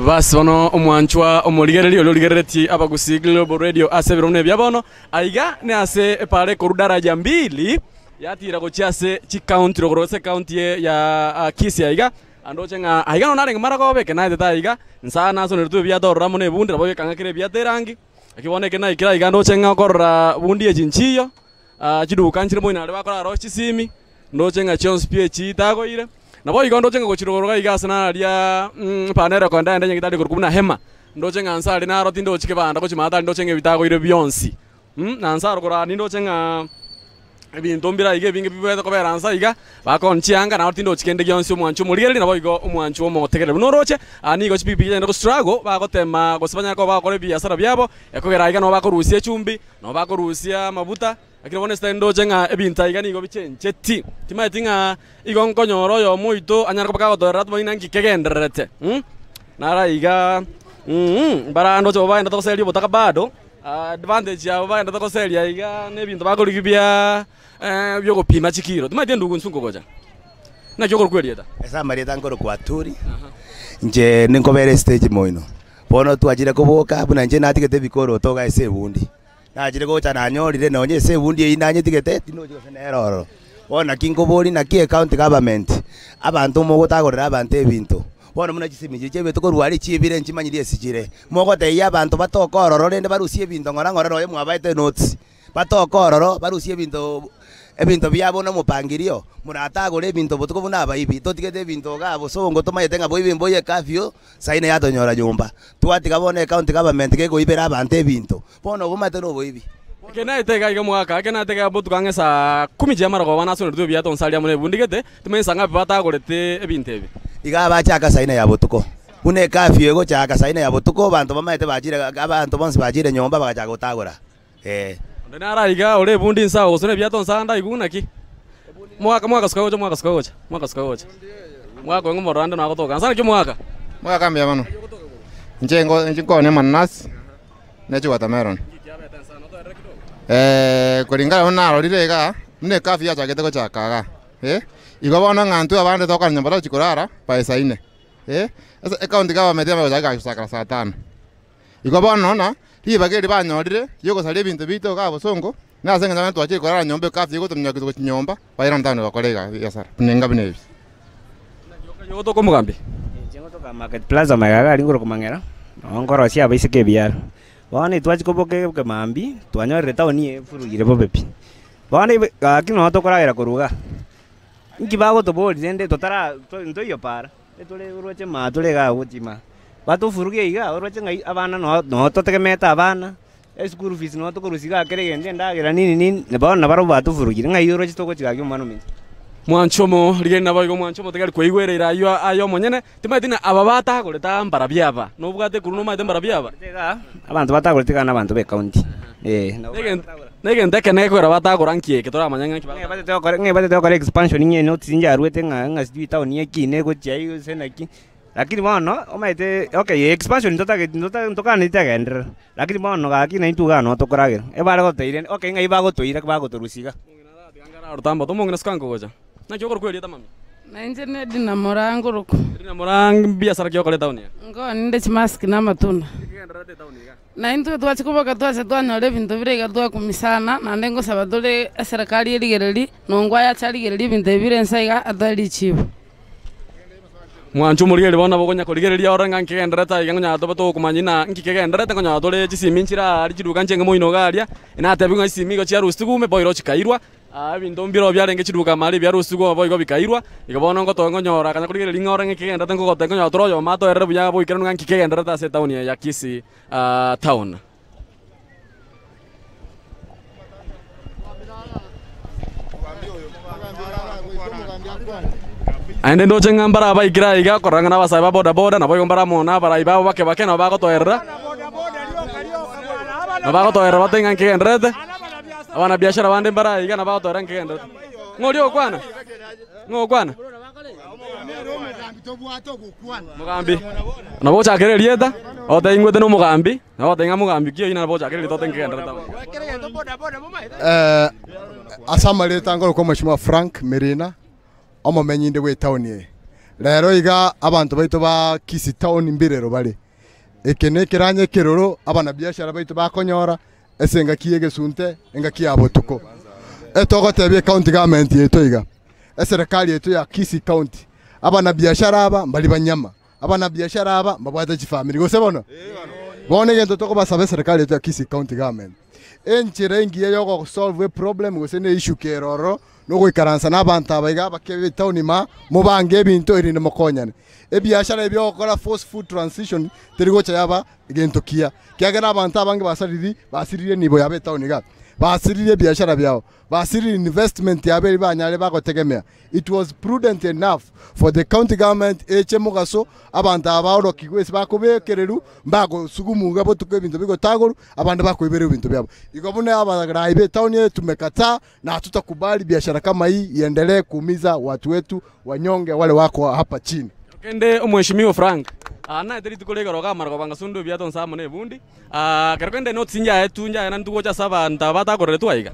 Basi bono omwanchwa omorigereria oria origereretie Abagusii Global Radio ase ebiro buna ebia bono, aiga ne ase epaara ekorwa daraja mbili yatira gochia ase chikaunti rogoro ase ekaunti ya Kisii aiga, andoche ng'a aiga nonya narenge maragoba eke naetete aiga, nsa nasoneretwe ebiato ororo amo na ebundi nabo gekang'akera ebiato erangi, naki bono eke naikire aiga ndoche ng'a okorora bundi echi nchiyo, chiduka nchire moino aria bakorara ase chisimi, ndoche ng'a chionsi pi echi tagoire. Naboigo ndoche ng'a gochia rogoro iga ase naria mpana ere kogenda ende nyagetari korokwa buna hema, ndoche ng'a nse aria naro tindochi kebanda gochia maate aria ndoche ng'a ebitagoire bionsi. Na nse aro korwa nindoche ng'a ebinto mbire aiga ebinge bibwenerete kobera nse aiga, bakoonia chianga naro tindochi kende gionsi omwancho omorigereria naboigo omwancho omotegereri. Buna oroche, aa nigo chipikipiki chiagenda gostruggle bagotema gose banyare koba bagokora ebiasara biabo, ekogera aiga nabo bakorusia echumbi, nabo bakorusia amabuta. Lakini bono esitari ndoche ng'a ebinto aiga nigo bichencheti. Timanyeti ng'a igo nkonyora oyomo oito anyare koba kagotoerera tumanye ng'a nki kegendererete mm naro aiga mm mbara ndoche bo bagenderete goseria obotaka bado, advantage yabo bagenderete goseria aiga na ebinto bakorigia bia biogopima chikiro. Timanyeti endugu insu nkogocha. Naki okorokwa erieta? Ase amarieta nkorokwa Aturi, inche ninkobera estage moino. Bono twachire koboka buna inche natigete ebikoroto iga ase ebundi. Nachire gocha nanyorire nonye ase ebundi eyio nanyetigete, tinochi gose nere ororo. Bono naki nkoboria naki ecounty government, abanto mogotagorera abanto ebinto, bono buna chisemi chiria chiabeto korwa aria chiebire nchimanyiri ase chire. Mogotebia abanto batoke ororo rende barusie ebinto ng'ora ng'ora nonye mwabaete enotice, batoke ororo barusie ebinto ebinto biabo na omopangirio, moratagore ebinto botuko buna abaibi, totigete ebinto igaa bosongo tomanyete ng'a boibi mboiyo ecurfew, Saina yatonyora nyomba, twatiga bono ecounty government kegoibera abanto ebinto, bono obomate noboibi. Eke naete iga iga mwaka, eke naete iga botuko ang'e saa kumi chia marogoba nasoneretwe ebiato nse aria amo nebundi gete, timanyeti saa ngapi batagorete ebinto ebi. Iga abachaka saina ya botuko, buna ecurfew egochaka saina ya botuko, abanto bamaete bachire abanto bonsi bachire nyomba bagachaka gotagora ee. Onde nare aiga ore ebundi nse agosona ebiato nse ande aigwe naki? Mwaka mwaka suka gocha mwaka suka gocha mwaka suka gocha mwaka oyo ng'omorora ande nagotoka nsa naki omwaka? Mwaka mbuya mono. Inche ngo inche nkoonia amananasi ne chiwatermelon. Kulingana buna narorire igaa, buna ecurfew yachagete gochaka igaa, eh, igo bono ng'a intwe abande tokogenda nyomba tochi korara by saa nne, eh, ase ecounty government yamanya gochaka gochakera saa tano. Igo bono na ribaga eri banyorire riogosaria ebinto biaito igaa bosongo, na ase engencho twachire korara nyomba ecurfew egotominyokia gochia nyomba, bairane town gokora iga ebiasara buna enga buna ebi. Ogotoka omogambi. Inche ngotoka Market Plaza magega iga aria ngoroka Mang'era, nabo nkorosia abaiseke ebiara. Bono etwachia koboka ekemambia, twanyorire etown eye efurugire bobe pi. Bono ibe gaki nabo tokoragera korwa igaa, inki bagotoboria rende totara ntoiyo para. Etore oroche maa tore igaa gochia maa, batofuruge igaa oroche ng'ai abana noo noo totegemeete abana, eschool fees noo tokorusia igaa kera egento endagera nini nini, na bono nabarabwo batofurugire ng'ai oroche togochia gaki omwana ominto. Mwanche omo, rigereria naboigo mwanche omotegeri kweigwera ira ayio aye omonyene, timanyeti ng'a aba batagorete aa mbarabio aba, nobwate ekuruna omanyete mbarabio aba? Igaa, abanto batagorete igaa nabanto ba ecounty, eh. Negento ekenene gekogera batagora nki eke toramanye ng'a nki Ng'ai batete gokora ng'ai batete gokora expansion ng'a enotice inche arwete ng'a ng'a sijui etown ekine gochia iga gose naki, lakini bono omanyete okay expansion ntotageti ntota ntokaneti tegenderera, lakini bono gaki naintwe igaa noo tokoragera, ebare gotoira okay ng'ai bagotoira bagotorusia igaa. Omong'ina suka nkogocha. Naki okorokwa erieta mami? Na inche n'Edina Moraa ngorokwa. Edina Moraa, mbiasara ki okora etaoni eye? Nkoonia inde chimask na amatunda. Na intwe twachia koboka twacha twanyora ebinto bire iga twakumia sana, naende ngosaba tore eserekari erigererie, nongo ayache arigererie ebinto ebi bire inse iga atoe richibu. Mwanche omorigereria bono nabo okonya korigereria orore ng'a nkegendererete aiga nkonya tobe togokomanya ng'a nki kegendererete nkonya tore chisimi nchire aaria chiduka nchienge moino iga aria, natebiwe ng'a chisimi igo chiarusitigwe ime boigo chikairwa. Ebinto mbirobio biarenge chiduka amare ebiarusigwe boigo bikairwa. Igo bono ngotoe nkonyora akanya korigereria ring'ana ore ng'a ekegenderete nkogote nkonyora tore oyomo atoerere buya boikeranu ng'a nki kegendererete ase etaoni eye ya Kisii town. Naende ndoche ng'a mbare abaikire aiga korora ng'a nabasae ba bodaboda, naboigo mbare amo nabarai babo bake bake nabo bagotoerera, nabo bagotoerera batebe ng'a nkegendererete. Abanabiashara bande mbare aiga nabo bagotoerera nkegendererete. Ng'o oria ogokwana? Ng'o ogokwana? Mogambi. Nabo ochakere erieta, otebe ingwete na omogambi, nabo ogoteba ng'a mogambi ki oyio nabo ochakere erieta otebe nkegendererete amo. Eh, ase amareta ngorokwa Mheshimiwa Frank Mirina, omomenyi inde bw'etaoni eye. Rero iga abanto baito ba Kisii town mbirero bare. Eke nekeranya ekeroro abanabiashara baito bakonyora ase engaki y'egesunte, engaki ya botuko. Etogotebia ecounty government yaito iga, eserekari yaito ya Kisii county, abanabiashara aba mbari banyama, abanabiashara aba mbabwate chifamiri gose bono? Bono egento tokobasaba eserekari yaito ya Kisii county government, enchera engiya ya ogosolve eproblem gose ne issue kere ororo, nogoikaransa na abanto aba iga abake b'etown ime mobange ebinto erinde mokonyane. Ebiashara ebi ogokora forceful transition teri gocha yaba egento kiya, ekiagera abanto abange basariri basiririe enibo yabo etown iga, basiririe ebiashara biabo, basiririe investment yabo eria banyare bagotegemea. It was prudent enough for the county government eche mogaso abanto aba baorokigwe ase bakobekererwa mbagosugumwa iga botuko ebinto bigotagorwa abande bakoiberwa ebinto biabo. Igo buna abarai b'etown eye tumekataa na hatutakubali biashara kama hii iendelee kuumiza watu wetu wanyonge wale wako hapa chini. Kende omweshimiwa Frank, aa naete rituko rigoro okamara kobanga sundu ebiato nse amo na ebundi, aa kero kende notice njaetwe njaye naende gocha ase abanto aba batakoreretwe aiga.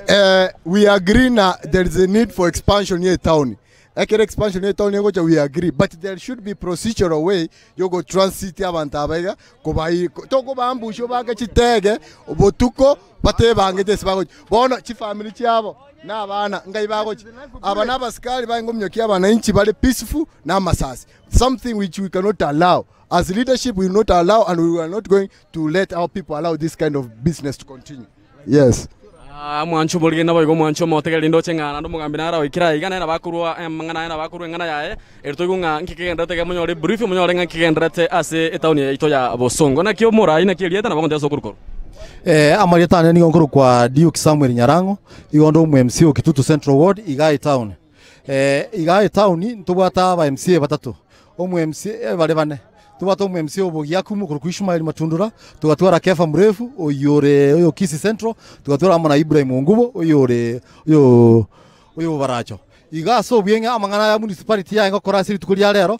Eh, we agree na there is a need for expansion ye town. Ekero expansion ye town egocha we agree but there should be procedural way yogo transit abanto aba iga kobai tokobambusha obake chitege botuko batebangete ase bagochia. Bono chifamiri chiabo na abana ngai bagochia. Aba na abasikari baye ngominyokia abananchi bare peaceful na amasasi something which we cannot allow as leadership we will not allow and we are not going to let our people allow this kind of business to continue. Yes. Ah, mwanche omorigeni naboigo omwanche omotegereri ndoche ng'a naende omogambi nare oikire aiga nere nabo akorwa amang'ana aye nabo akorwa eng'ana yaye, ere toigwe ng'a nki kegendererete iga monyore ebrief monyore ng'a nki kegendererete ase etown yaito ya Bosongo. Naki omorai naki erieta nabo ogontebia ase okorwa korwa. Eh, amarieta ane nigo nkorokwa Duke Samuel Nyarang'o, igo onde omo MC o Kitutu Central Ward igaa etown. Eh, igaa etown ntobwate aba MCA batato, omo MCA bare bane. Tobwate omo MC o Bogiakumu okorokwa Ishmael Matundura, togatwara Kefa Mrefu oyio ore oyo Kisii Central, togatwara amo na Ibrahim Ongubo oyo ore oyo oyo Baracho. Iga ase obuya ng'a amang'ana aya municipality yaye ngokora ase rituko ria rero,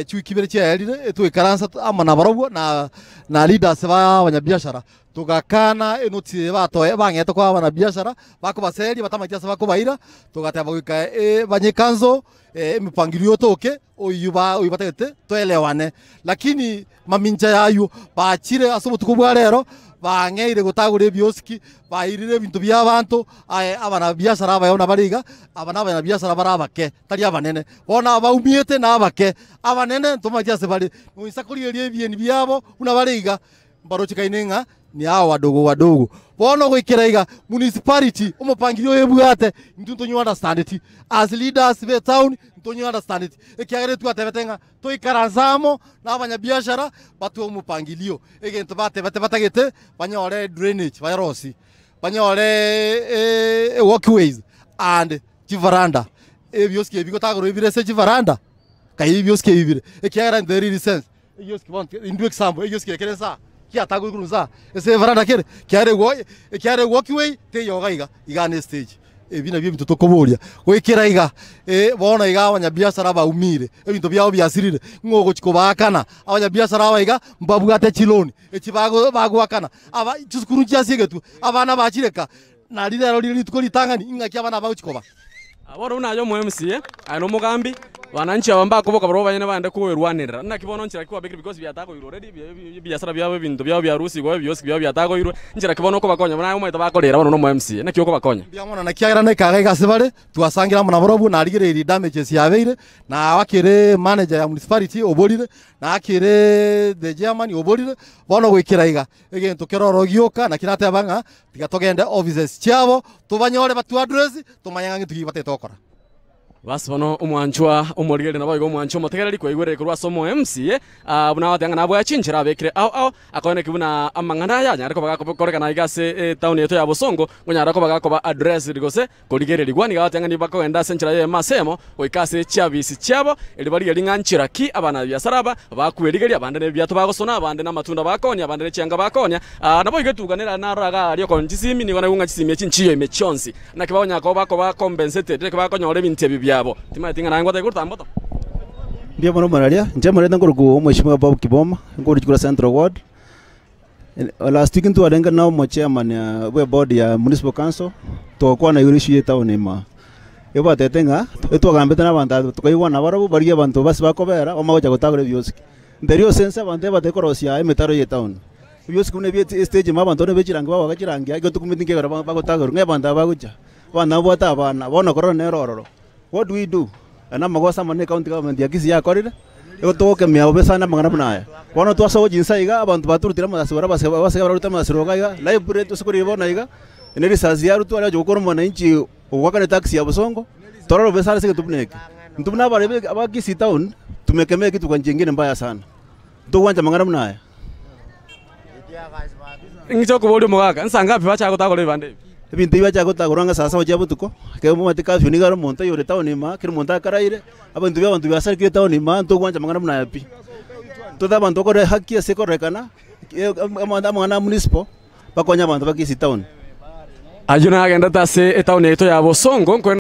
chiwiki ibere chiaerire, etwaikaransa amo nabarobwo na na leaders ba abanyabiashara, togakana enotice eye batoe bang'ete koa abanabiashara, bakobaseria batamanyeti ase bakobaira, togateba goika banye cancel emepangilio otoke. Oyio ba oyio batagete toelewane, lakini mamincha y'ayio bachire ase obotuko bwa rero, bang'eire gotagora ebiosiki, bairire ebinto bi'abanto, aye abanabiasara abaye buna bare iga, aba nabanabiasara bare abake, tari abanene. Bono abaumiete nabake, abanene ntomanyeti ase bare, noisa korigereria ebieni biabo buna bare iga, Mbarochekaine ng'a ni hao wadogo wadogo. Bono goikera iga municipality omopangilio oyo ebwate intwe ntonye understandeti as leaders be town ntonye understandeti ekiagera etwatebete ng'a toikaranse amo na abanyabiashara batwe omopangilio egento batebete batagete banyore drainage barosie banyore walkways and chivaranda ebioski ebi gotagorwa ebire ase chivaranda kai ebioski ebi bire ekiagera in the real sense. Egioski bono indwe ekisambo egioski ekere nsa kiatagwe igoro nsa ase evaranda kere kiare gwo ekiare walkway teiyo iga iga iga ne estage. Ebi nabio ebinto tokoboria goikera iga bono iga abanyabiasara baumire ebinto biabo biasirire ng'o ogochi kobaakana abanyabiasara aba iga mbabwate chiloan echi bago bagoakana aba chisukuru nchiasiegetwe abana bachire ka nari rero rire rituko ritang'ani ing'aki abana bagochi koba. Bono buna aye omo MCA, aye na omogambi, wananchi aba mbakoboka barabwo abanyene baende koerwanerera. Naki bono nchera ki kwabekire because biatagoirwe already, ebiasara biabo ebinto biabo biarusigwe ebiosi biabo biatagoirwe, nchera ki bono okobakonya buna aye omanyete bakorera bono na omo MCA, naki okobakonya? Mbuya mono, naki ekiagera nekaga iga ase bare, twasangire amo nabarobwo, narigereirie damages yabeire, na akere manager ya municipality oborire, na akere the chairman oborire, bono goikera iga, egento kere ororo gioka, naki nateba ng'a tiga togende offices chiabo, tobanyore batwe address, tomanye ng'a ng'into ki batagete gokora. Basi bono omwanchwa omorigereria naboigo omwanchwa omotegereri kwaigwerire korwa ase omo MCA, buna agoteba ng'a nabwae chinchera abekire ao ao, akoeneki buna amang'ana aya anyare koba gakorekana aiga ase etown yaito ya Bosongo, ngonyara koba gakoba addressed gose korigererigwa. Nigo agoteba ng'a nigo bakogenda ase enchera y'eyemo ase eyemo goika ase chiabisi chiabo, erio barigererie ng'a nchera ki abanabiasara aba bakwerigeria, abande nebiato bagosona, abande namatunda bakoonia, abande nechianga bakoonia. Naboigo etuga nere narore iga aria okoonia chisimi, nigo naigwe ng'a chisimi echi nchiyo ime chionsi. Naki bagonyara koba bakoba compensated, naki bakonyora ebinto ebi biabo. Timanyeti ng'a naye ngwatagete koruta mboto. Mbuya mono moraria, inche omorente nkorokwa omweshimiwa Bob Kiboma, nkoruchia korwa Central Ward. Last week ntwarenge na omochairman bwa eboard ya municipal council, togokwana igoro issue ya etown ime aa. Ebatete ng'a etwagambete na abanto aba tokaigwana nabarabwo barigie abanto base bakobera bamanye gocha gotagora ebiosiki. Nteria ase ense abanto ebatari korosia emetaro ya etown. Ebiosiki buna ebia estage ime abanto buna be chirangi bagoaka chirangi aa egento kometi nkegera bagotagorwa ng'a abanto aba bagocha, abanto babwate abana, bono korora nere ororo. What do we do? Aya namagoso amanene ecounty government ya Kisii yakorire, igo togokemia bobe sana amang'ana buna aya. Bono twasoa gochia inse iga, abanto baturutire amasasi bare abase abasike bararute amasasi roka iga, library tose korire bono iga, ne risasi yarutwa aria ocha gokora omwananchi ogoakana etax ya bosongo, torore bobe sana ase egento buna eke. Intwe buna abaremi aba Kisii town, tumekemee kitu kwa njia engine mbaya sana. Ntogwancha amang'ana buna aya. Ing'iche okoboria omogaka, nsa ngapi bachaka gotagora ebibanda ebi? Ebinto ebi bachaka gotagorwa ng'a saa saba chia botuko, ekero omanyete curfew nigo are omonto oyore town ime aa, kera omonto akaraire, abanto bia abanto biasarekire town ime aa, ntogwancha amang'ana buna aya pi. Tote abanto bakore haki ase ekororekana, amang'ana a municipal, bakonye abanto ba Kisii town. Ayio nagendete ase etown yaito ya Bosongo.